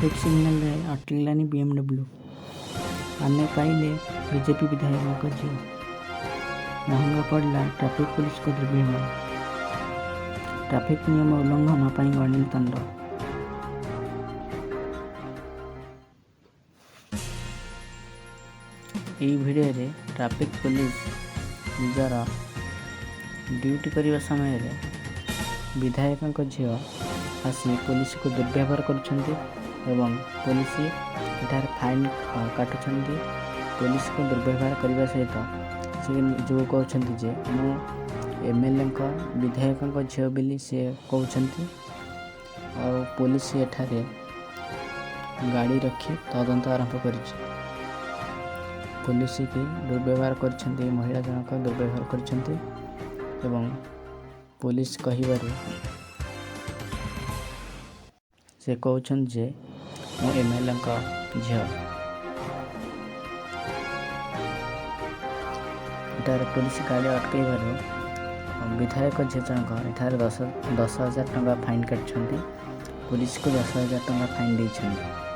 Traffic ସିଗ୍ନାଲରେ ଅଟକିଲାନି BMW. ପାନେ ପାଇଲେ BJP ବିଧାୟକଙ୍କ ଝିଅ। ମହଙ୍ଗା ପଡ଼ିଲା ଟ୍ରାଫିକ୍ ପୋଲିସଙ୍କ ଦୁର୍ବ୍ୟବହାର। ଟ୍ରାଫିକ୍ ନିୟମ ଉଲ୍ଲଂଘନ ପାଇଁ ଗଣିଲେ ତଣ୍ଡ। ଏହି ଭିଡ଼ିଓରେ ଟ୍ରାଫିକ୍ ପୋଲିସ ନିଜର ଡ୍ୟୁଟି କରିବା ସମୟରେ ବିଧାୟକଙ୍କ ଝିଅ ଆସି ପୋଲିସକୁ ଦୁର୍ବ୍ୟବହାର କରୁଛନ୍ତି ଏବଂ ପୋଲିସ ଏଠାରେ ଫାଇନ୍ କାଟୁଛନ୍ତି। ପୋଲିସକୁ ଦୁର୍ବ୍ୟବହାର କରିବା ସହିତ ସେ ନିଜକୁ କହୁଛନ୍ତି ଯେ ମୁଁ ଏମ୍ଏଲ୍ଏଙ୍କ ବିଧାୟକଙ୍କ ଝିଅ ବୋଲି ସେ କହୁଛନ୍ତି। ଆଉ ପୋଲିସ ଏଠାରେ ଗାଡ଼ି ରଖି ତଦନ୍ତ ଆରମ୍ଭ କରିଛି। ପୋଲିସକି ଦୁର୍ବ୍ୟବହାର କରିଛନ୍ତି, ମହିଳା ଜଣକ ଦୁର୍ବ୍ୟବହାର କରିଛନ୍ତି ଏବଂ ପୋଲିସ କହିବାରୁ ସେ କହୁଛନ୍ତି ଯେ ମୁଁ ଏମ୍ଏଲ୍ଏଙ୍କ ଝିଅ। ଏଠାରେ ପୋଲିସ ଗାଡ଼ି ଅଟକାଇବାରୁ ବିଧାୟକ ଝିଅ ଜଣକ ଏଠାରେ 10,000 ଟଙ୍କା ଫାଇନ୍ କାଟିଛନ୍ତି। ପୋଲିସକୁ 10,000 ଟଙ୍କା ଫାଇନ୍ ଦେଇଛନ୍ତି।